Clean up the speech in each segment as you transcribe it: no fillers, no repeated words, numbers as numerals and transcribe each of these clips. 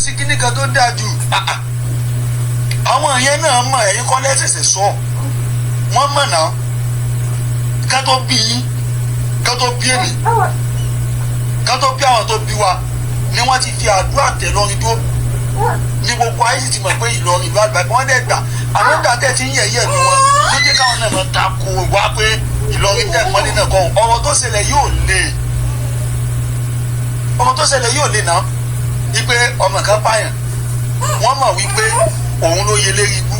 Sí kíní kan tó dáa jù. Àwọn yẹn náà mọ̀, ẹ̀yin kọ́ lẹ́sẹ̀sẹ̀ sọ. Wọ́n mọ̀ náà ká tó bí yín, ká tó bí èmi, ká tó bí àwọn tó bí wa ni wọ́n ti fi àdúrà tẹ̀ lọ́rin dúró ní gbogbo ayé, sì ti mọ̀ pé Ìlọrin ìlú àgbà. Wọ́n dẹ̀ gbà. Àwọn ìgbà tẹ̀ ti ń yẹ̀yẹ́ mi wọn ló jẹ́ káwọn náà máa tako wá pé Ìlọrin tẹ̀ mọ́lé náà kọ́. Ọ̀rọ̀ tó ṣẹlẹ̀ yóò le, ọ̀rọ̀ tó ṣẹlẹ̀ yóò le náà, wípé ọmọ kan pààyàn, wọ́n mọ̀ wípé òun ló yẹ lérí ibú.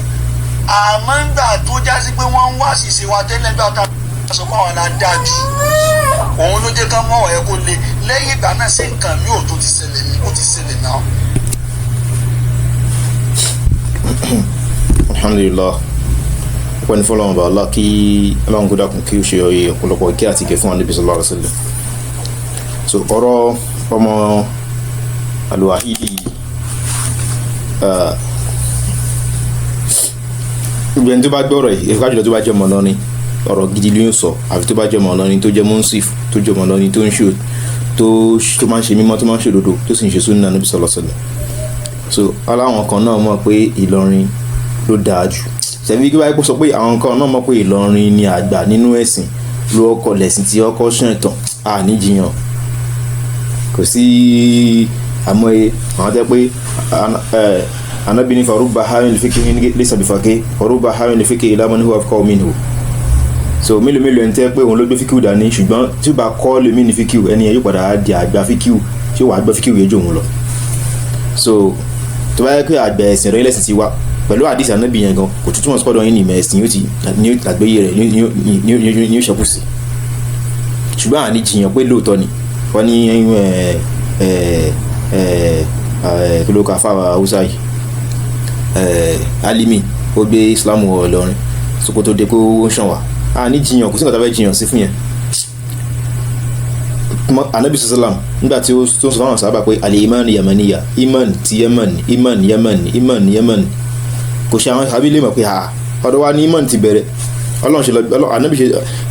Àmọ́ ńgbà tó já sí pé wọ́n ń wá ṣìṣe wa tẹ́lẹ̀, gbà tá a sọ fún àwọn aládájú, òun ló jẹ́ ká mọ̀ ẹ̀ kó le. Lẹ́yìn ìgbà náà, sí nǹkan mi ò tó ti ṣẹlẹ̀ ni ó ti ṣẹlẹ̀ náà. Alhamdulillah, wọ́n ní fọlọ́run bá Allah, kí Ọlọ́run kó dákun kí ó ṣe ọ̀pọ̀lọpọ̀ kí àti ìkẹ́ fún Ànábì sallallahu alaihi wasallam. So ọ̀rọ̀ ọmọ Alwahidi, gbogbo ẹni tó bá gbọ́rọ̀ yìí, ẹ̀ka jùlọ tó bá jẹ́ ọmọ Ìlọrin, ọ̀rọ̀ gidi ló ń sọ. Àfi tó bá jẹ́ ọmọ Ìlọrin tó jẹ́ munsif, tó jẹ́ ọmọ Ìlọrin tó ń ṣe, tó máa ń ṣe mímọ́, tó máa ń ṣe òdodo, tó sì ń ṣe sunnah Ànábì sallallahu alaihi wasallam. So aláwọn kan náà mọ̀ pé Ìlọrin ló dáa jù. Ṣebí kí wáyé kó sọ pé àwọn kan náà mọ̀ pé Ìlọrin ni àgbà nínú ẹ̀sìn, ló ọkọ̀ lẹ̀sìn tí ọkọ̀ ṣàn tán, àníjiyàn kò sí. Àmọ́ àwọn tẹ́ pé Ànábì ní farubba hamil fiqhin laysa bifaqih wa rubba hamil fiqhi ila man huwa afqahu minhu. So mélòó mélòó ẹni tẹ́ pé òun ló gbé fíkìú dání, ṣùgbọ́n tí ó bá kọ́ lèmi ní fíkìú, ẹni yẹn yóò padà á di àgbà fíkìú tí ó wàá gbọ́ fíkìú yẹn jù òun lọ. So tó bá yẹ pé àgbà ẹ̀sìn rẹ̀ lẹ́sìn ti wá pẹ̀lú àdìsí Ànábì yẹn gan, kò tún túmọ̀ sí pọ́dọ̀ yín ní ìmọ̀ ẹ̀sìn yóò ti ní àgbéyé rẹ̀ ní ó ṣẹ́kù sí. Ṣùgbọ́n àní jiyàn pé lóòótọ́ ni wọ́n ní ẹ ẹ ẹ ẹ kí ló kà fáwọn Haúsá yìí, Alimi, ó gbé Islam wọ Ìlọrin, Sokoto dé kó ń ṣàn wá. Àní jiyàn, kò sí nǹkan tó fẹ́ jiyàn sí fún yẹn. Anabi sallam, nígbà tí ó tó sọ fáwọn sábà pé al-iman yamaniya, iman ti Yemen, iman Yemen, iman Yemen, kò ṣe àwọn sábà lè mọ̀ pé ọ̀dọ̀ wa ní iman ti bẹ̀rẹ̀. Ọlọ́run ṣe lọ Anabi ṣe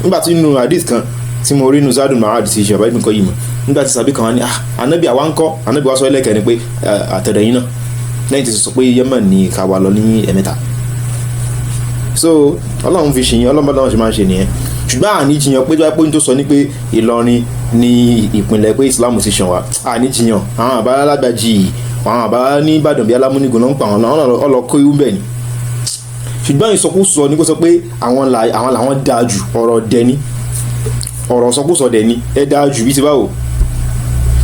nígbà tí nínú hadith kan tí mo rí nínú Zadul Ma'ad ti ṣe àbáyé nǹkan yìí mọ̀, nígbà tí sàbí kan wá ní Anabi àwa ń kọ́, Anabi wa sọ ẹlẹ́kẹ̀ ni pé àtẹ̀rẹ̀ yín náà lẹ́yìn tí sọ pé Yemen ní ká wà lọ ní ẹ̀mẹ́ta. So Ọlọ́run fi ṣìyàn, Ọlọ́run bá dáwọn ṣe máa ń ṣe nìyẹn. Ṣùgbọ́n àní jiyàn pé tó bá pé ní tó sọ ní pé Ìlọrin ní ìpínlẹ̀ pé Islam ti ṣàn wá, àní jiyàn. Àwọn àbá alágbàjì, àwọn àbá ní Ìbàdàn bíi alámúnigun ló ń pa àwọn ọlọ́kọ́ irú bẹ́ẹ̀ ni. Ṣùgbọ́n ìsọkúsọ ni kó sọ pé àwọn làwọn dáa jù. Ọ̀rọ̀ dẹni, ọ̀rọ̀ sọkúsọ dẹni. Ẹ dáa jù bí ti báwo?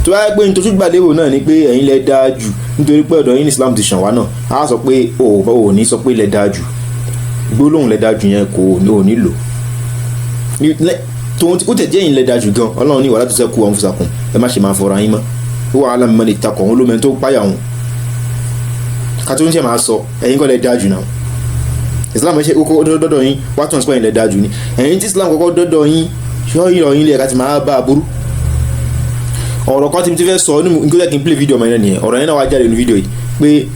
Tó bá yẹ pé nítorí gbàlérò náà ni pé ẹ̀yin lẹ dáa jù nítorí pé ọ̀dọ̀ yín ní Islam ti ṣàn wá náà, á sọ pé ò ní sọ pé lẹ dáa jù. Gbólóhùn lẹ dáa jù yẹn kò ò nílò tòun. Ó tẹ̀ jẹ́ yín lẹ dáa jù gan, Ọlọ́run ní wala tuzakku anfusakum, ẹ má ṣe máa fọra yín mọ́. Ó wà á lámì mọ́ni takọ̀ òun ló mẹ́ni tó páyà òun ká tó ń ṣe máa sọ ẹ̀yin kọ́ lẹ dáa jù náà. Islam ṣe kókó dọ́dọ̀ yín wá tún ṣe lẹ dáa jù ni. Ẹ̀yin tí Islam kọ́kọ́ dọ́dọ̀ yín, ṣọ́ ìrọ̀ yín lẹ̀ ká ti máa bá a burú. Ọ̀rọ̀ kan tí mo ti fẹ́ sọ nínú nígbà kí n play video ọmọ yẹn nìyẹn. Ọ̀rọ̀ yẹn náà wá jáde nínú fídíò yìí pé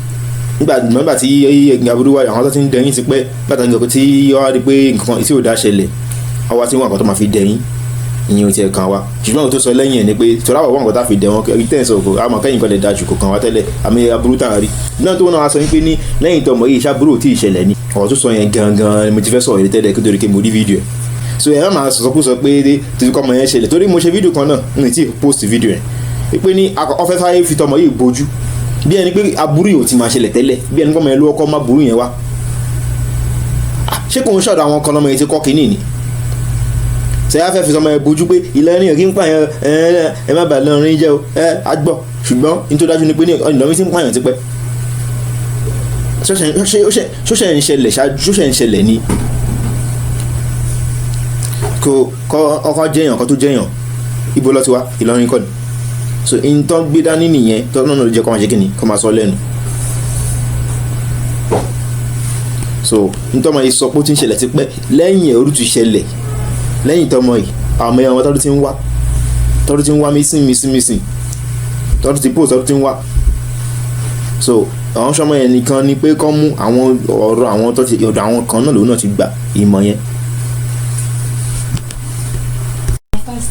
nígbà tí ẹ̀gbìn aburú wáyé, àwọn tó ti ń dẹyìn ti pẹ́ gbàtà nǹkan tí wọ́n á rí pé nǹkan tí ò dá ṣẹlẹ̀, àwa tí wọ́n àkọ́ tó máa fi dẹyìn, ìyẹn ò tiẹ̀ kàn wá. Ṣùgbọ́n òun tó sọ lẹ́yìn ẹ̀ ni pé tọ́lá wà wọ́n nǹkan tá fi dẹ̀ wọ́n kí tẹ̀ sọ kò àmọ́ kẹ́yìn kan lè dájú kò kàn wá tẹ́lẹ̀ àmì aburú tá a rí náà tó náà wá sọ wípé ní lẹ́yìn tó ọmọ yìí ṣàbúrò tí ìṣẹ̀lẹ̀ ni. Ọ̀rọ̀ tó sọ yẹn gangan ni mo ti fẹ́ sọ̀rọ̀ yìí tẹ́lẹ̀ kí torí pé mo rí fídíò ẹ̀. So ẹ má máa sọ̀sọ́kú sọ pé títí kọ́ ọmọ yẹn ṣẹlẹ̀, torí mo ṣe fídíò kan náà n tí post fídíò yẹn wípé ní ọfẹ́ fáyé fi tọmọ yìí bójú bí ẹni pé aburú yìí ò ti máa ṣẹlẹ̀ tẹ́lẹ̀, bí ẹni kọ́ ọmọ yẹn ló kọ́ má burú yẹn wá. Ṣé kò ń ṣọ̀dọ̀ àwọn kan lọ́mọ yẹn ti kọ́ kínní ni? Ṣe á fẹ́ fi sọmọ yẹn bójú pé Ìlọrin kí ń pààyàn, ẹ má bàa lọrin jẹ́ o, ẹ á gbọ́. Ṣùgbọ́n nítorí dájú ni pé ní Ìlọrin ti ń pààyàn tipẹ́. Ṣóṣẹ̀ ń ṣẹlẹ̀ ṣáájú, ṣóṣẹ̀ ń ṣẹlẹ̀ ni kò kọ́ ọkọ jẹ́yàn kan tó jẹ́yàn ibo ló ti wá? Ìlọrin kọ́ ni. So ìtàn gbé dání nìyẹn tó náà ló jẹ́ kó máa ṣe kíni, kó máa sọ lẹ́nu. So ntọ́mọ yìí sọ pé ó ti ń ṣẹlẹ̀ tipẹ́, lẹ́yìn ẹ̀rú ti ṣẹlẹ̀ lẹ́yìn tọmọ yìí. Àmọ́ ẹ̀wọ̀n tọ́dún ti ń wá, tọ́dún ti ń wá mísìn mísìn mísìn, tọ́dún ti post, tọ́dún ti ń wá. So àwọn sọmọ yẹn nìkan ni pé kọ́ mú àwọn ọ̀rọ̀ àwọn tó ti ọ̀dọ̀ àwọn kan náà lòun náà ti gbà ìmọ̀ yẹn.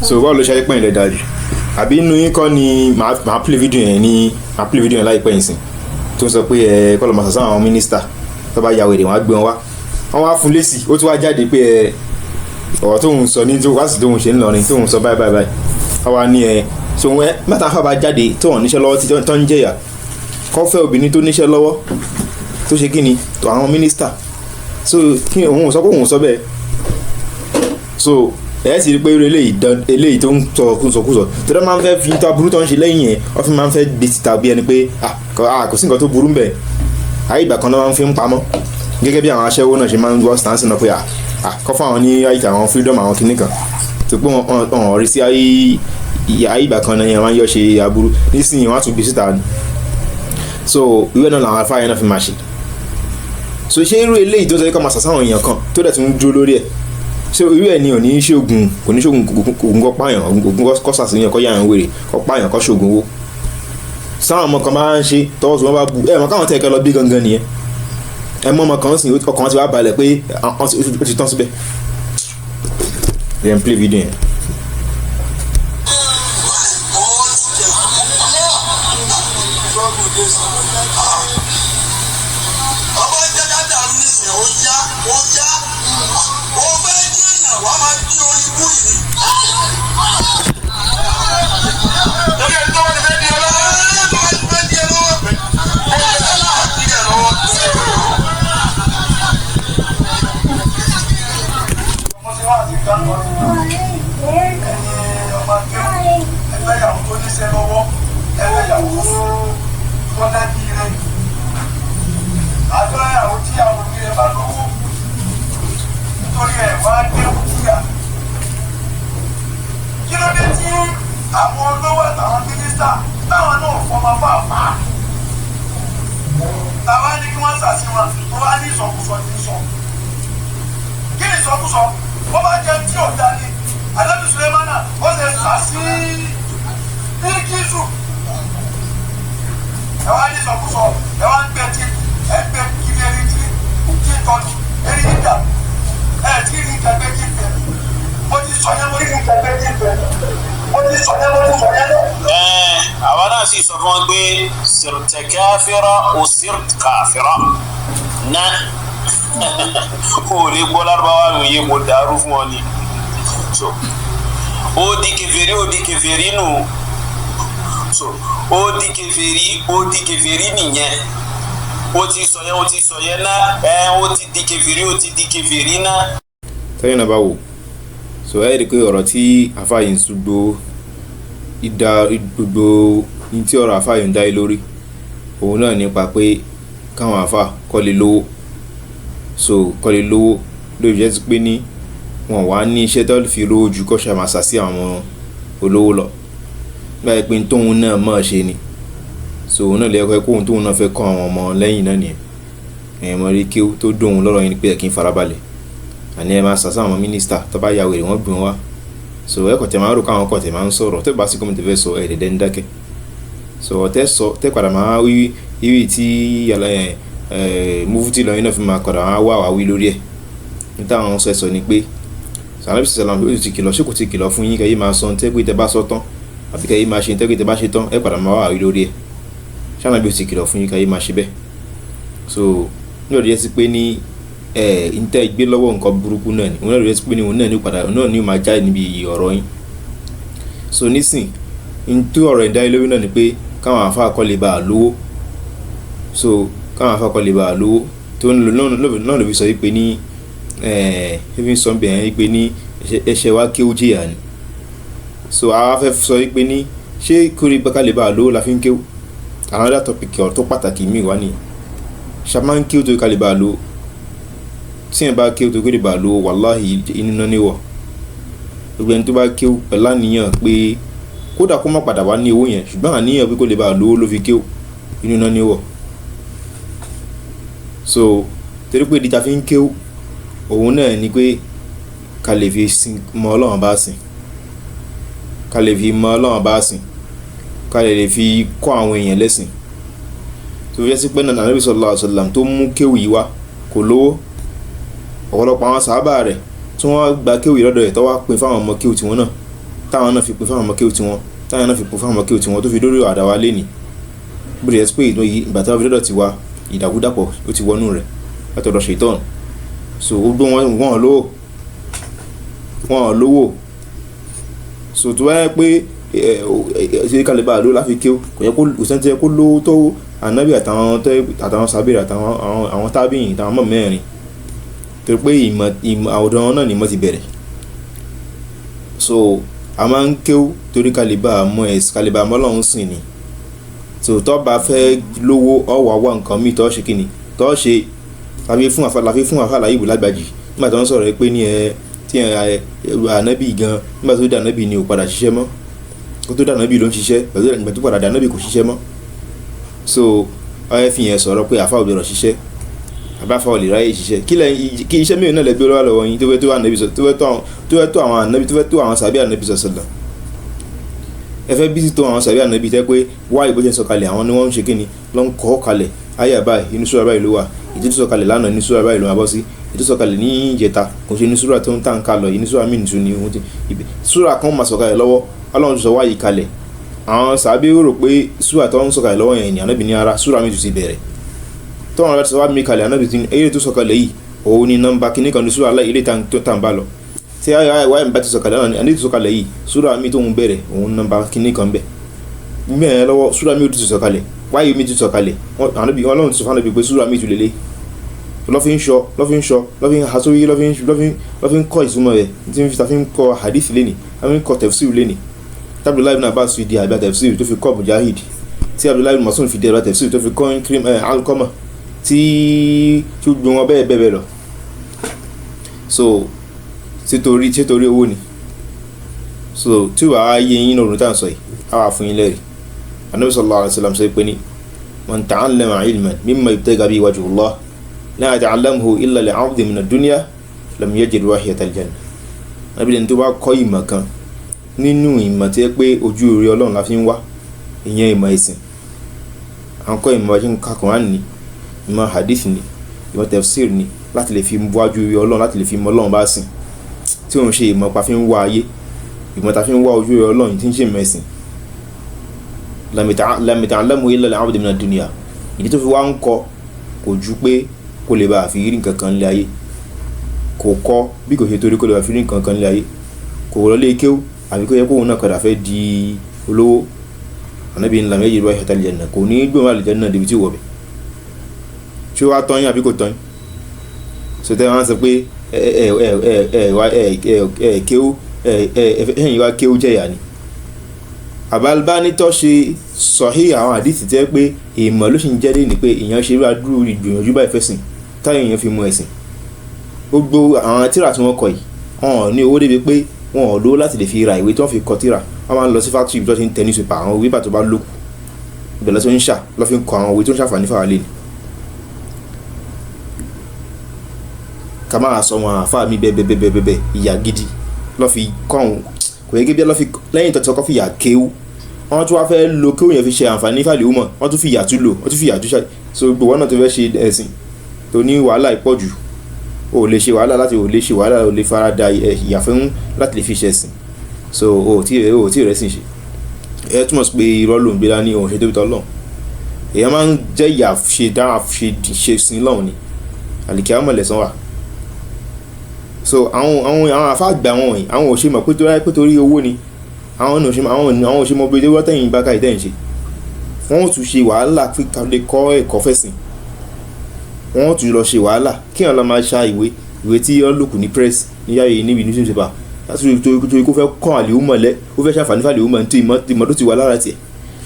So báwo ló ṣe ayé pẹ́yìn lẹ dájú? Àbí inú yín kọ́ ni màá play video yẹn ní, màá play video yẹn láìpẹ́ yìí sìn. Tó ń sọ pé ẹ kọ́ lọ́ máa sàṣà àwọn mínísítà tó bá ya wèrè, wọn á gbé wọn wá. Wọn wá fún lésì, ó tún wá jáde pé ẹ ọ̀rọ̀ tóun sọ ní tó wáṣí tóun ṣe ńlọrin, tóun sọ báyìí báyìí báyìí. Àwa ní ẹ so ẹ mẹ́ta fábà jáde tó hàn níṣẹ́ lọ́wọ́ tí tó ń jẹ̀yà, kọ́ fẹ́ obìnrin tó níṣẹ́ lọ́wọ́, tó ṣe kí ni tó àwọn mínísítà. So kí òun sọ pé òun sọ bẹ́ẹ̀. So ẹ sì rí pé irú eléyìí dán, eléyìí tó ń sọ kúsọkúsọ tó dá máa ń fẹ́ fi tó aburú tó ń ṣe lẹ́yìn ẹ̀, wọ́n fi máa ń fẹ́ gbé síta bí ẹni pé ah, kò sí nǹkan tó burú ńbẹ̀. Ayé ìgbà kan náà máa ń fi ń pamọ́, gẹ́gẹ́ bí àwọn aṣẹ́wó náà ṣe máa ń gbọ́ stance náà pé ah, kọ́ fún àwọn ní ayé àwọn freedom, àwọn kinní kan tó pé wọ́n rí sí ayé ìgbà kan náà yẹn máa ń yọ ṣe aburú. Nísìnyí, wọ́n á tún gbé síta ni. So ìwé náà làwọn afáyẹ náà fi máa ṣe. So ṣé irú eléyìí tó sọ pé kọ́ máa sàsáwọn èèyàn kan tó dẹ̀ tún dúró lórí ẹ̀, ṣé irú ẹ̀ ni ò ní ṣoògùn, kò ní ṣoògùn, ògùn kọ́ pààyàn, ògùn kọ́ sàṣìyàn, kọ́ yàrá wèrè, kọ́ pààyàn, kọ́ ṣoògùn owó, sáwọn ọmọ kan máa ń ṣe tọwọ́ tí wọ́n bá bu ẹ̀ mọ́ káwọn tẹ̀ kẹ́ lọ bí gangan nìyẹn. Ẹ mọ́ ọmọ kan sìn, ọkàn ti wá balẹ̀ pé ó ti tán síbẹ̀. Then play video yẹn. Ọba ń jẹ́ká dàrú nísìnyí, ó yá, ó yá, ó fẹ́ jẹ́ èèyàn wàá máa bí orí ikú yìí. Lórí ẹni tó wà ní fẹ́ di ẹ lọ́wọ́, ẹni tó wà ní fẹ́ di ẹ lọ́wọ́, ó yẹ kí ẹ lọ́wọ́. Ọmọ tí wọ́n àti kan lọ ẹni ọmọ akéwù, ẹgbẹ́ ìyàwó tó níṣẹ́ lọ́wọ́, ẹgbẹ́ ìyàwó tó lẹ́bí rẹ̀, àjọ ìyàwó tí àwọn òbí rẹ̀ bá lówó nítorí ẹ̀ wá kéwù kíyà. Kí ló dé tí àwọn olówó àtàwọn mínísítà táwọn náà fọmọ fàáfàá táwa ní kí wọ́n ṣàṣìwọ̀n tó wá ní ìsọkúsọ ní sọ? Kí ni ìsọkúsọ? Wọ́n bá jẹ́ tí ò dání Ànábì Sulemana ó ṣe sàṣì Bíríkìsù. Ẹ wá ní ìsọkúsọ, ẹ wá ń gbẹ tí ẹ gbẹ kiri ẹni tí kí tọ́jú ẹni nígbà ẹ tí rí kẹgbẹ́ kí fẹ́. Mo ti sọ yẹn, mo rí kẹgbẹ́ kí fẹ́. Mo ti sọ yẹn, mo ti sọ yẹn lọ. Ẹ àwa náà sì sọ fún wọn pé sirta káfíra o sirt káfíra ná o lè gbọ́ lárúbáwá mi yé, mo dàrú fún ọ ni. So ó di kèfèrí, ó di kèfèrí nù. So ó di kèfèrí, ó di kèfèrí nìyẹn. Ó ti sọ yẹn, ó ti sọ yẹn ná. Ẹ ó ti di kèfèrí, ó ti di kèfèrí ná. Tẹ́yìn náà bá wò so, ẹ rí i pé ọ̀rọ̀ tí àfáà yìí ń gbogbo ìdá gbogbo ní tí ọ̀rọ̀ àfáà yìí ń dá lé lórí, òun náà nípa pé káwọn àfáà kọ́ lè lówó. So kọ́ lè lówó lórí jẹ́ pé ní wọn wá ní iṣẹ́ tó fi rówó ju kọ́ ṣe máa sà sí àwọn olówó lọ. Nígbà yẹn pé tóun náà mọ̀ ṣe ni, so òun náà lè kọ́ kóun tóun náà fẹ́ kọ́ àwọn ọmọ lẹ́yìn náà nìyẹn. Ẹ̀yìn mọ̀ rí kí ó tó dóhun lọ́rọ̀ yẹn ni pé ẹ̀ kí n farabalẹ̀, àní ẹ máa sàṣà àwọn mínísítà tó bá ya wèrè, wọ́n gbé wọn wá. So ẹ kọ̀ tẹ̀ máa rò káwọn kọ̀ tẹ̀ máa ń sọ̀rọ̀ tẹ́ bá sí gómìnà fẹ́ sọ ẹ̀ dẹ̀dẹ̀ ń dákẹ́. So ọ̀tẹ́ sọ tẹ́ padà máa wí ìwé tí ẹ̀ ẹ̀ mufti Ìlọrin náà fi máa padà wá wá wí lórí ẹ̀. Ní táwọn sọ ẹ sọ ni pé sàlámù sàlámù, ó ti kìlọ̀, ṣé kò ti kìlọ̀ fún yín kẹ́ yé máa sọ tẹ́ pé tẹ́ bá sọ tán, àbí kẹ́ yé máa ṣe tẹ́ pé tẹ́ bá ṣe tán, ẹ padà máa wá wí lórí ẹ̀? Ṣáà bí ó ti kìlọ̀ fún yín kẹ́ yé máa ṣe bẹ́ẹ̀? So ní ọ̀dọ̀ yẹn sí pé ní ẹ ń tẹ́ gbé lọ́wọ́ nǹkan burúkú náà ni òun náà ló yẹ sí pé ní òun náà ní padà, òun náà ní máa jáde níbi ọ̀rọ̀ yín. So nísìn ń tó ọ̀rọ̀ ìdá lórí náà ni pé káwọn àáfàá kọ́ lè bá a lówó. So káwọn àáfàá kọ́ lè bá a lówó tó ń lò náà ló fi sọ wípé ní ẹ fi ń sọ bẹ́ẹ̀ wípé ní ẹ̀ṣẹ̀ wa kéwú jìyà ni. So àwa fẹ́ sọ wípé ní ṣé kórè ká lè bá a lówó la fi ń kéwú? Another topic, ọ̀rọ̀ tó pàtàkì míì wá nìyẹn. Ṣá máa ń kéwú tó ká lè bá a lówó? Tí ẹ̀ bá kéwú tó kó lè bá a lówó, wàláhì, inú náà níwọ̀. Gbogbo ẹni tó bá kéwú pẹ̀lú àníyàn pé kódà kó má padà wá ní owó yẹn, ṣùgbọ́n àníyàn pé kó lè bá a lówó ló fi kéwú, inú náà níwọ̀. So torí pé ìdí ta fi ń kéwú, òun náà ni pé ká lè fi sin mọ Ọlọ́run bá sìn, ká lè fi mọ Ọlọ́run bá sìn, ká lè fi kọ́ àwọn èèyàn lẹ́sìn. Tó fi jẹ́ sí pé náà Ànábì sallallahu alaihi wasallam tó mú kéwú yìí wá kò lówó. Ọ̀pọ̀lọpọ̀ àwọn sàhábà rẹ̀ tí wọ́n gba kéwú yìí lọ́dọ̀ ẹ̀, tó wá pín fáwọn ọmọ kéwú tiwọn náà, táwọn náà fi pín fáwọn ọmọ kéwú tiwọn, táwọn náà fi pín fáwọn ọmọ kéwú tiwọn, tó fi dórí àdá wa lénìí. Bó ti yẹ pé ìgbà tí wọ́n fi dọ́dọ̀ ti wá, ìdàkúdàpọ̀ ó ti wọnú rẹ̀ látọ̀dọ̀ ṣètọ́n. So ó gbé wọn, wọn lówó, wọn lówó. So tó bá yẹ pé ṣe kálíbà ló láfi kí ó kò yẹ kó kò sẹ́ni tó yẹ kó lówó tó ànábì àtàwọn sábẹ́rẹ́ àtàwọn àwọn tábìyìn àtàwọn mọ̀ mẹ́rin, torí pé ìmọ̀ ìmọ̀ àwòdàn wọn náà ni ìmọ̀ ti bẹ̀rẹ̀. So a máa ń kéwú torí kálíbà mọ̀ ẹ̀sìn, kálíbà mọ̀ Ọlọ́run sìn ni. So tó bá fẹ́ lówó, ọ wà wá nǹkan míì tó ṣe kíni tó ṣe láfi fún àfa, láfi fún àfa láyìí lágbàjì nígbà tó ń sọ̀rọ̀ pé ní ẹ tí ẹ ànábì gan, nígbà tó dé ànábì ni ò padà ṣiṣẹ́ mọ́. Kó tó dé ànábì ló ń ṣiṣẹ́, ìgbà tó padà dé ànábì kò ṣiṣẹ́ mọ́. So ọ fi yẹn sọ̀rọ̀ pé àfa ò gbọdọ̀ ṣiṣẹ́, àbá àfa ò lè ráyè ṣiṣẹ́. Kí lẹ kí iṣẹ́ mìíràn náà lẹ gbé lọ́wọ́ lọ́wọ́ yín tó fẹ́ tó ànábì sọ, tó fẹ́ tó àwọn ànábì, tó fẹ́ tó àwọn sàbí ànábì sọ̀sọ̀lọ̀? Ẹ fẹ́ bí tó àwọn sàbí ànábì tẹ́ pé wá ìbò jẹ́ sọ̀kalẹ̀, àwọn ni wọ́n ń ṣe kíni ló ń kọ́ kalẹ̀. Ayé báyìí inú súra báyìí ló wà, èyí tó sọ̀kalẹ̀ lánàá ní súra báyìí ló máa bọ́ sí, èyí tó sọ̀kalẹ̀ ní ìjẹta kò ṣe ní súra tó ń tàn ká lọ yìí, ní súra míì tún ni ohun tí súra kan máa sọ̀kalẹ̀ lọ́wọ́. Ọlọ́run sọ wáyé kalẹ̀, àwọn sàbí rò pé súra tó ń sọ̀kalẹ̀ lọ́wọ́ yẹn ni ànábì ní ara súra míì tún ti bẹ̀rẹ̀. Tó àwọn aláṣẹ wá mi kalẹ̀, ànábì tún eré tó sọ̀kalẹ̀ yìí òun ni nọ́mbà kíní kan ní súra aláì ilé tó tàn bá lọ tí wáyé mi bá ti sọ̀kalẹ̀ náà ni ànábì tó sọ̀kalẹ̀ yìí, súra mi tó ń bẹ̀rẹ̀ òun nọ́mbà kíní kan bẹ̀ mẹ́rin lọ́wọ́, súra mi ò ti sọ̀kalẹ̀, wáyé mi ti sọ̀kalẹ̀. Ànábì Ọlọ́run ti sọ fún ànábì pé súra mi tún lélẹ̀ lọ́ fi ń sọ, lọ́ fi ń sọ, lọ́ fi ń ha sórí, lọ́ fi ń kọ́ ìtumọ̀ rẹ̀ tí ń fi ń kọ́ hadith lẹ́nì, fi ń kọ́ tafsir lẹ́nì. Tí Abdullahi ibn Abbas fi di àgbà tafsir tó fi kọ́ Mujahid, tí Abdullahi ibn Mas'ud fi di àgbà tafsir tó fi kọ́ Krim Alqama, tí ó gbé wọn bẹ́ẹ̀ bẹ́ẹ̀ bẹ́ẹ̀ lọ. So títorí owó ni. So tí wàá yé yín lọ́rùn tá à ń sọ yìí, á wà fún yín lẹ́rìí. Anabi sallallahu alayhi wa sallam sọ pé ní man ta'allama ilman mimma yubtaga bihi wajhullah la yata'allamhu illa li'ardin min ad-dunya lam yajid rahiyata al-janna. Anabi lẹni tó bá kọ́ ìmọ̀ kan nínú ìmọ̀ tí ẹ pé ojú rere Ọlọ́run la fi ń wá, ìyẹn ìmọ̀ ẹ̀sìn, à ń kọ́ ìmọ̀ bá ṣe ń ka Quran ni, ìmọ̀ hadith ni, ìmọ̀ tafsir ni, láti lè fi wájú rere Ọlọ́run, láti lè fi mọ Ọlọ́run bá sìn, tí òun ṣe ìmọ̀ pa fi ń wá ayé, ìmọ̀ ta fi ń wá ojú rere Ọlọ́run tí ń ṣe ìmọ̀ ẹ̀sìn. Lam yata'allamhu illa li'ardin min ad-dunya, ìdí tó fi wá ń kọ́ kò ju pé kó lè bá fi rí nǹkan kan nílé ayé. Kò kọ́ bí kò ṣe torí kó lè bá fi rí nǹkan kan nílé ayé. Kò lọ lé kéwú àbí kó yẹ kóun náà padà fẹ́ di olówó. Ànábì ní lam yajid rahiyata al-janna, kò ní gbóòórùn àlùjánnà débi tí ó wọ̀ bẹ̀. Ṣé ó wá tán yín àbí kò tán yín? So tẹ́ wọ́n á sọ pé ẹ ẹ ẹ ẹ ẹ wá ẹ ẹ ẹ kéwú, ẹ ẹ ẹ̀yìn wá kéwú jẹ̀yà ni. Àbálbáni tó ṣe sọ̀hí àwọn àdìsí tẹ́ pé ìmọ̀ ló sì ń jẹ́ lé ní pé èèyàn ṣe irú adúrú ìgbìyànjú báyìí fẹ́sìn táyà èèyàn fi mú ẹ̀sìn. Gbogbo àwọn tírà tí wọ́n kọ yìí, wọn ò ní owó débi pé wọn ò lówó láti lè fi ra ìwé tí wọ́n fi kọ tírà. Wọ́n máa ń lọ sí factory ibi tí wọ́n ti ń tẹ newspaper, àwọn ìwé tó bá lókù ibẹ̀ lọ́sọ̀ ń ṣà lọ́ fi ń kọ àwọn ìwé tó ń ṣàǹfààní fáwọn lé ní. Ká máa sọ wọn àáfàá mi bẹ́ẹ̀ bẹ́ẹ̀ bẹ́ẹ̀ bẹ́ẹ̀, ìyà gidi lọ́ fi kọ́ àwọn, kò yẹ kí bí lọ́ fi lẹ́yìn tó ti kọ́kọ́ fi ìyà kéwú, wọ́n tún wá fẹ́ lo kéwú yẹn fi ṣe àǹfààní fàlẹ́ òmọ̀, wọ́n tún fi ìyà tún lò, wọ́n tún fi ìyà tún ṣe. So gbogbo wọn náà tó fẹ́ ṣe ẹ̀sìn tó ní wàhálà ìpọ̀jù, o lè ṣe wàhálà láti, o lè ṣe wàhálà, o lè fara da ìyà fún láti lè fi ṣe ẹ̀sìn. So o ò tí rẹ̀ sìn ṣe. Ẹ túmọ̀ sí pé irọ́ ló ń gbé dání, òun ṣe tóbi tọ́ lọ́hùn. Èèyàn máa ń jẹ́ ìyà ṣe dára ṣe sin lọ́hùn ni. Àlìkìyámọ̀ lẹ̀san wà. So àwọn àfáà àgbà wọn wọ̀nyí, àwọn ò ṣe mọ̀ pé torí pé torí owó ni, àwọn ò ṣe mọ̀, àwọn ò ṣe mọ̀ bí owó tẹ̀yìn bá ká ìtẹ̀yìn ṣe. Wọ́n ó tún ṣe wàhálà pé ká lè kọ́ ẹ̀kọ́ fẹ̀sìn. Wọ́n ó tún lọ ṣe wàhálà kí èèyàn lọ máa ṣa ìwé, ìwé tí ó lòkù ní press ní yáyé níbi newspaper. Láti torí kó fẹ́ kọ́ àlè òmọ̀ lẹ́, ó fẹ́ ṣàǹfààní fàlè òmọ̀ nítorí ìmọ̀ tó ti wà lára tiẹ̀.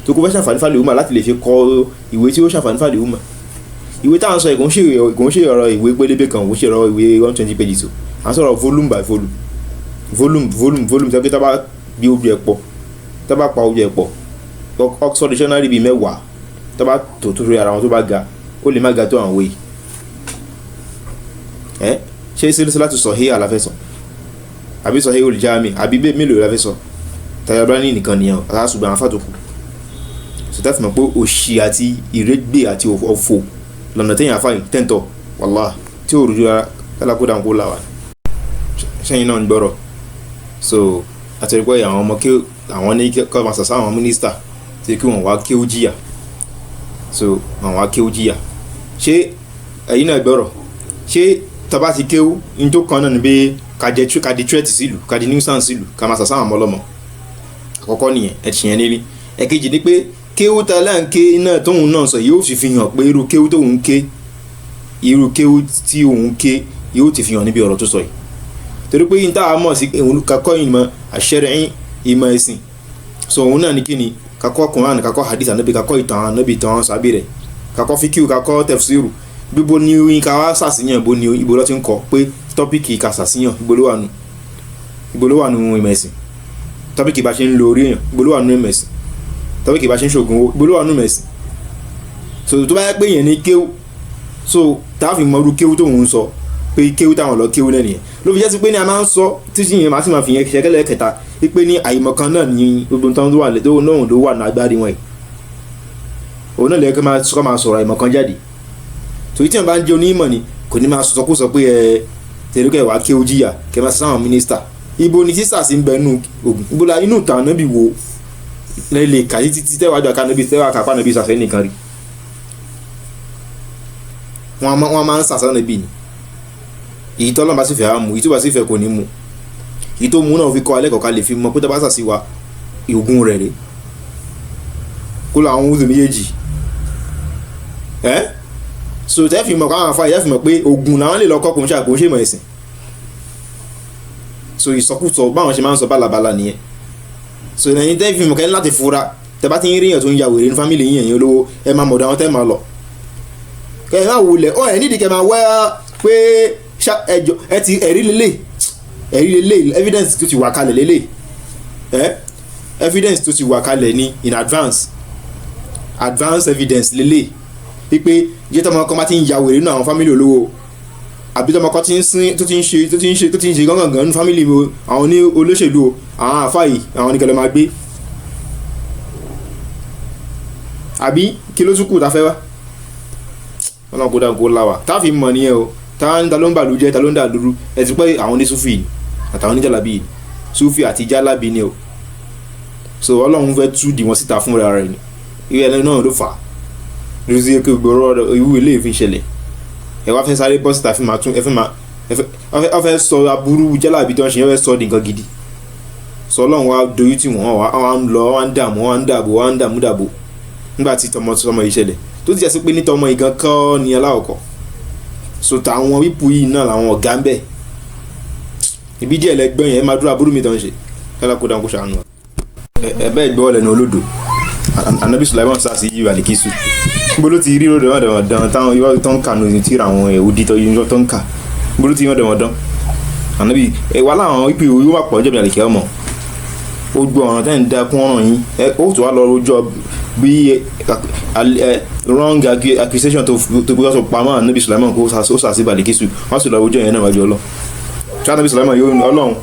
Tó kó fẹ́ ṣàǹfààní fàlè òmọ̀ láti lè fi kọ ìwé tí ó ṣàǹfààní fàlè òmọ̀. Ìwé tá à ń sọ yìí kò ń ṣe ọ̀rọ̀ ìwé pélébé kan, kò ń ṣe ọ̀rọ̀ ìwé 120 pages o. À ń sọ̀rọ̀ volume by volume, volume volume volume. Tí a bá gbé ojú ẹ̀ pọ̀, tí a bá pa ojú ẹ̀ pọ̀, Oxford Dictionary bíi mẹ́wàá, tí a bá tò tó sórí ara wọn tó bá ga, ó lè má ga tó àwọn ìwé yìí. Ẹ́ ṣé sílísílátù sọ̀hí la fẹ́ sọ? Àbí sọ̀hí olùjáàmì? Àbí bẹ́ẹ̀ mélòó la fẹ́ sọ? Tayabani nìkan nìyẹn, àtàṣùgbọ́n àwọn afá tó kù. So tá fi mọ̀ pé òṣì àti ìrégbè àti ọ̀fọ̀ lọ́nà téèyàn afá yìí tẹ́ǹtọ̀, wàláhì tí ò rújú rárá, kálá kó dáhùn kó là wá. Ṣẹ́yìn náà ń gbọ́rọ̀. So àti rí pé àwọn ọmọ kí àwọn ní kọ́ máa sàṣà àwọn mínísítà tí kí wọ́n wá kí ó jìyà. So àwọn akéwú jìyà. Ṣé ẹ̀yin náà gbọ́rọ̀? Ṣé tọba ti kéwú ní tó kan náà ni pé ká jẹ ká di threat sílùú, ká di nuisance sílùú, ká máa sàsáwọn ọmọ ọlọ́mọ? Àkọ́kọ́ nìyẹn, ẹ ti yẹn nílé. Ẹ̀kejì ni pé kéwú ta là ń ké náà tóun náà sọ yóò sì fi hàn pé irú kéwú tóun ké, irú kéwú tí òun ké yóò ti fi hàn níbi ọ̀rọ̀ tó sọ yìí, torí pé yín táwa mọ̀ sí òun kakọ́ ìmọ̀ àṣẹrẹ́yìn, ìmọ̀ ẹ̀sìn. So òun náà ní kíni? Kakọ́ Quran, kakọ́ hadith Ànábì, kakọ́ ìtàn Ànábì, ìtàn sábì rẹ̀, kakọ́ fíkìú, kakọ́ tafsiru. Bíbo ni oyin ká wá sàṣìyàn? Ibo ni, ibo ló ti ń kọ pé topic ká sàṣìyàn? Ibo ló wà nù? Ibo ló wà nù ìmọ̀ ẹ̀sìn? Topic bá ṣe ń lo orí èèyàn, ibo ló wà nù ìmọ̀ ẹ̀sìn? Topic bá ṣe ń ṣògùn owó, ibo ló wà nù ìmọ̀ ẹ̀sìn? So tó bá yẹ pé èèyàn ní kéwú, so táà fi mọ irú kéwú tóun ń sọ pé kéwú táwọn lọ kéwú náà nìyẹn, ló fi jẹ́ sí pé ní a máa ń sọ títí yẹn, máa sì máa fi yẹn ṣẹkẹ́lẹ̀ kẹta wípé ní àìmọ̀ kan náà ní gbogbo tán tó wà tó náà ló wà ní agbárí wọn yìí. Òun náà lẹ́yìn kó máa sọ̀rọ̀ àìmọ̀ kan jáde, torí tí wọn bá ń jẹ́ onímọ̀ ni kò ní máa sọ kó sọ pé ẹ tẹ̀lé kẹ́ wàá kéwú jìyà, kẹ́ máa sáwọn mínísítà. Ibo ni sísà sí ń bẹ nù ògùn? Ibo la inú ìtàn Ànábì wo lè kà títí tẹ́wàá jọ ká Ànábì tẹ́wàá kápá Ànábì sàfẹ́ nìkan rí? Wọ́n máa ń sàṣà Ànábì ni. Èyí tọ́lọ́run bá sì fẹ́ á mú, èyí tó bá sì fẹ́ kò ní mú. Èyí tó mú náà fi kọ́ alẹ́ kọ̀ọ̀kan lè fi mọ pé tó bá sàṣì wa ìògùn rẹ̀ rè kó lọ àwọn ohun méjèèjì ẹ́. So tẹ́ fi mọ̀ káwọn afá yẹ́ fi mọ̀ pé ògùn làwọn lè lọ kọ́, kò ń ṣe àgbò ṣe ìmọ̀ ẹ̀sìn. So ìsọkúsọ báwọn ṣe máa ń sọ bálabàla nìyẹn. So ẹ̀yin tẹ́ fi mọ̀ kẹ́ láti fura, tẹ́ bá ti ń ríyàn tó ń ya wèrè ní family yín, ẹ̀yin olówó, ẹ máa mọ̀dọ̀ àwọn tẹ́ máa lọ, kẹ́ ẹ máa wulẹ̀ ọ ẹ̀ nídìí kẹ́ máa wẹ́ pé ẹjọ ẹ ti ẹ̀rí lélẹ̀, ẹ̀rí lélẹ̀, evidence tó ti wà kalẹ̀ lélẹ̀ ẹ, evidence tó ti wà kalẹ̀ ní in advance, advance evidence lélẹ̀ wípé jẹ́ tọmọ kan bá ti ń ya wèrè nínú àwọn family olówó, àbí tọmọ kan ti ń sin, tó ti ń ṣe tó ti ń ṣe tó ti ń ṣe gángan nínú family àwọn ní olóṣèlú o, àwọn àfáà yìí, àwọn nìkan lè máa gbé. Àbí kí ló tún kù tá fẹ́ wá? Ọlọ́run kó dáhùn kó láwà tá a fi mọ̀ nìyẹn o. Ta ló ń bàlú jẹ́? Ta ló ń dà lóru? Ẹ ti pé àwọn ní sufi àtàwọn ní jàlábì, sufi àti jàlábì ni o. So Ọlọ́run fẹ́ tú di wọn síta fúnra rẹ̀ ni. Ìwé ẹlẹ́nu náà ló fà á lórí sí pé gbòòrò irú ilé ìfi ṣẹlẹ̀. Ẹ wá fẹ́ sáré bọ́ síta fi máa tún ẹ fẹ́ máa ẹ fẹ́ sọ aburú jàlábì tó ń ṣe, ẹ fẹ́ sọ di nǹkan gidi. Sọ Ọlọ́run wá dojú tì wọ́n, wá ń lọ, wá ń dààmú, wá ń dààbò, wá ń dààmú dààbò nígbà tí tọmọ tọmọ yìí ṣẹlẹ̀, tó ti jẹ́ sí pé ní tọmọ ìgan kọ́ ni aláwọ̀kọ́. So tàwọn wípù yìí náà làwọn ọ̀gá ń bẹ̀ ibi díẹ̀ lẹ́gbọ́n yẹn máa dúró aburú mi tó ń ṣe kálá kó dáhùn kó ṣàánú. Ẹ bẹ́ẹ̀ gbọ́ lẹ́nu olódò Anabi Sulaiman sá sí yíyọ àlìkísù. Níbo ló ti rí ròdòdàn táwọn yóò tó ń kà nù tíra àwọn ẹ̀wùdí tó yíyọ tó ń kà? Níbo ló ti rí ròdòdàn Anabi ẹ wà láwọn wípù yóò wà pọ̀ jẹ̀bi àlìkẹ́ ọmọ ó gbọ́ ọ̀ràn tẹ́ ń da kún ọ̀ràn yín. Ẹ ó tó wá lọ rojọ́ bí wrong accusation tó gbọ́dọ̀ sọ pamọ́ Anabi Sulaiman kó ó sàṣì Balikisu, wọ́n sì lọ rojọ́ yẹn náà wájú Ọlọ́run. Tí Anabi Sulaiman yóò Ọlọ́run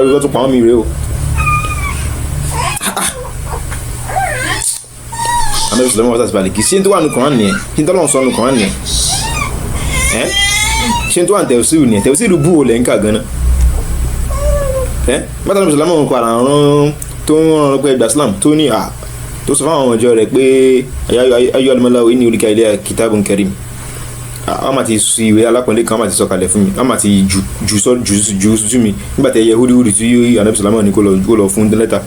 irọ́ tó pamọ́ mi rèé o. Anabi Sulaiman wọ́n sàṣì Balikisu. Ṣé n tó wà nù Kùránì nìyẹn? Ṣé n tó lọ́n sọ nù Kùránì nìyẹn? Ẹ́ ṣé n tó wà nù tẹ̀síìrù nìyẹn? Tẹ̀síìrù bú wo lẹ̀ ń kà gan-an? Ẹ́ bàtà Anabi Sulaiman kọ àrùn tó ń rán ọlọ́pẹ́ ìgbà Islam tó ní à tó sọ fáwọn ọjọ́ rẹ̀ pé ayọ́ alimọ́láwo ní oríkà ilé kitabun karim. Wọ́n máa ti sọ ìwé alápọ̀nlé kan, wọ́n máa ti sọ kalẹ̀ fún mi, wọ́n máa ti jù sú mi nígbà tí ẹyẹ húdíhúdí tí Anabi Sulaiman ní kó lọ fún lẹ́tà.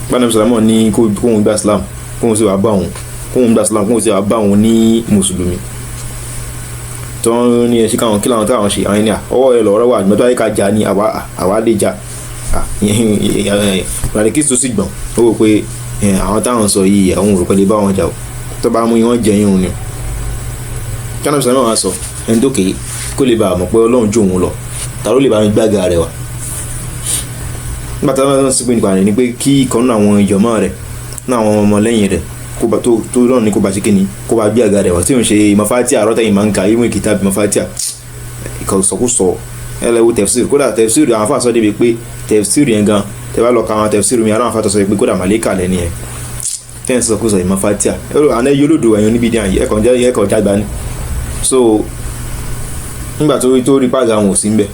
Nígbà Anabi Sulaiman ní kóun gba Islam, kóun sì wá bá òun, kóun gba Islam, kóun sì wá bá òun ní mùsùlùmí. Tó ń ní ẹṣin káwọn kí làwọn táwọn ṣe àwọn ẹni à ọwọ́ ẹ lọ́rọ́ wà nígbà tó ayé ká jà ní àwa lè jà. Balikisu tó sì gbọ̀n ó wò pé àwọn táwọn sọ yìí àwọn òrùkọ lè bá wọn jà o, tó bá mú wọn jẹ yín òun ni. Kánà Sulaiman wá sọ ẹni tó kéé kó lè bá a mọ̀ pé Ọlọ́run jó òun lọ, ta ló lè bá mi gbága rẹ̀ wá. Nígbà tí wọ́n sì pé nípa rẹ̀ ni pé kí ìkan nínú àwọn ìjọmọ́ rẹ̀ nínú àwọn ọmọ lẹ́yìn rẹ̀ tó lọ́run ní kó bá ṣe kíni kó bá gbé àga rẹ̀ wá, tí òun ṣe ìmọ̀fátì àrọ́tẹ̀yìn máa ń ka ìwé kìtàbí ìmọ̀fátì ìkọ̀sọ̀kúsọ ẹlẹ́wọ̀ tẹ̀fsíìrì. Kódà tẹ̀fsíìrì àwọn afáàsọ débi pé tẹ̀fsíìrì yẹn gan tẹ bá lọ ka àwọn tẹ̀fsíìrì mi aláwọn afáàtọ̀ sọ pé kódà màlẹ́kà lẹ́ni yẹn tẹ́ ń sọ kó sọ ìmọ̀ fatia ẹ̀rọ àná yóò lòdò ẹ̀yàn níbi díẹ̀ ẹ̀kọ́ jágba ni. So nígbà tó rí pàgà àwọn ò sí ń bẹ̀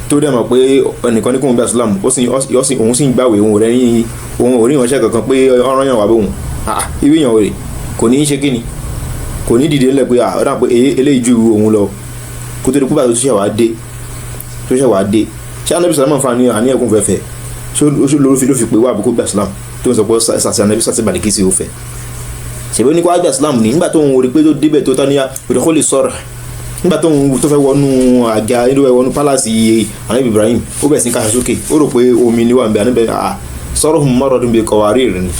tó dẹ̀ mọ̀ pé ẹnìkan ní kóun gba Islam, òun sì ń gbàwé òun rẹ̀ ní òun ò rí ìránṣẹ́ kankan pé ọ̀ràn yàn wá bóun. Ah, irú èèyàn rè kò ní í ṣe kíni, kò ní dìde ńlẹ̀ pé ah, ọ̀dà pé eléyìí ju òun lọ, kó tó di púpà tó ṣẹ̀ wá dé, tó ṣẹ̀ wá dé. Ṣé anabi Sulaiman fa ní àníyàn kún fẹ́fẹ́? Ṣé ló fi pé wà àbúkú gbà Islam tó ń sọ pé sàṣẹ anabi sàṣẹ Balikisi ó fẹ́? Ṣèbí ó ní kó wá gbà Islam ní nígbà tó ń rí pé tó débẹ̀ tó tán ní òdòkó lè sọ̀rọ̀, nígbà tó ń tó fẹ́ wọnú àga inú ẹ̀, wọnú palace anabi Ibrahim, ó bẹ̀ sí káṣọ sókè, ó rò pé omi ni wà ń bẹ. Anabi sọ̀rọ̀ fún mọ́rọ̀dún bíi kọ̀wárí rẹ̀ ni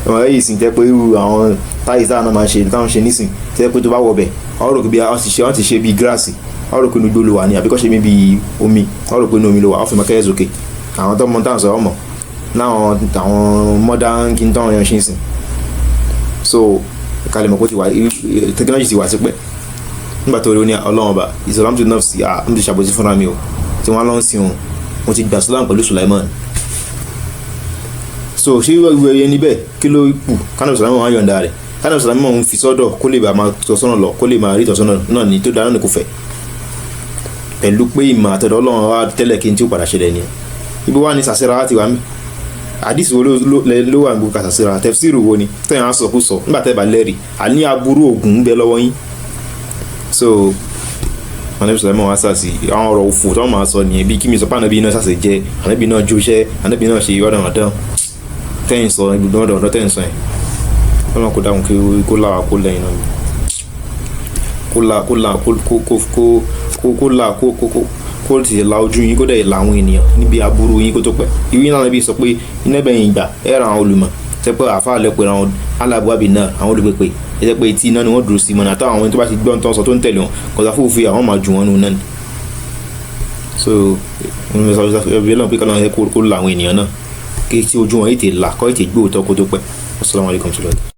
ọmọ yìí sì jẹ́ pé irú àwọn táyì táwọn náà máa ń ṣe, táwọn ṣe nísìn, tẹ́ pé tó bá wọ̀ bẹ̀, wọ́n rò pé bí wọ́n ti ṣe bíi grass, wọ́n rò pé inú igbó ló wà ní, àbí kọ́ ṣe mí bíi omi, wọ́n rò pé inú omi ló wà, wọ́n fi máa kẹ́yẹ́ sókè. Àwọn tó mọ táwọn sọ ọmọ láwọn àwọn modern kí n táwọn yẹn ṣe ń sìn. So kalẹ̀ mọ̀ pé ti wà, technology ti wà sípẹ́. Nígbà tó rí ó ní Ọlọ́run ọba ìsọ̀lámù tó náà sí à ń ti ṣàbòsí fúnra mi o, tí wọ́n lọ ń sin òun, mo ti gbà Islam pẹ̀lú Sulaiman. So ṣé ìwé ẹyẹ níbẹ̀ kí ló kù? Kánà Sulaiman wọn yọ̀ǹda rẹ̀, kánà Sulaiman ń fi sọ́dọ̀ kó lè bá máa tọ́sọ́nà lọ, kó lè máa rí tọ́sọ́nà náà ní tó dáná ní kò fẹ́, pẹ̀lú pé ìmọ̀ àtọ̀dọ̀ Ọlọ́run wa tẹ́lẹ̀ kí n tí ó padà ṣẹlẹ̀ ni. Ibi wà ní sàṣẹ́ra láti wà mí, àdìsí wo ló wà ní gbogbo kàṣàṣẹ́ra? Tẹ̀fsíìrù wo ni tẹ̀yàn á sọ kó sọ nígbà tẹ́ bá lẹ́rìí àní aburú ògùn ń bẹ lọ́wọ́ yín? So anabi Sulaiman wa sàṣì àwọn ọ̀rọ̀ òfò tó máa sọ nìyẹn, bí kí mi sọ pé anabi náà sàṣì jẹ, anabi náà jóṣẹ́, anabi náà ṣe ọ̀dọ̀ọ̀dọ̀ tẹ́yìn sọ, gbogbo ọ̀dọ̀ọ̀dọ̀ tẹ́yìn sọ yẹn. Ọlọ́run kó dáhùn, kí kó láwa, kó lẹ́yìn náà, kó la kó la kó kó kó kó kó la kó kó kó kó tètè la ojú yín, kó dẹ̀ la àwọn ènìyàn níbi aburú yín kó tó pẹ́. Ìwé náà níbi sọ pé iná bẹ̀yìn ìgbà ẹ̀ ra àwọn olùmọ̀ tẹ́ pé àfa àlẹ́ pé àwọn alábùábì náà, àwọn olùpèpè ẹ jẹ́ pé etí iná ni wọ́n dúró sí mọ̀nà, àtàwọn àwọn tó bá ti gbọ́n tó ń sọ tó ń tẹ̀lé wọn kọ̀ọ̀tà fòfin, àwọn máa jù wọ́n nù náà ni. So ẹbí náà pé kọ́lọ́n ẹ kó la àwọn ènìyàn náà kí tí ojú wọn ètè là kọ́ ètè gbóòótọ́ kó tó pẹ́. Assalamu alaikum.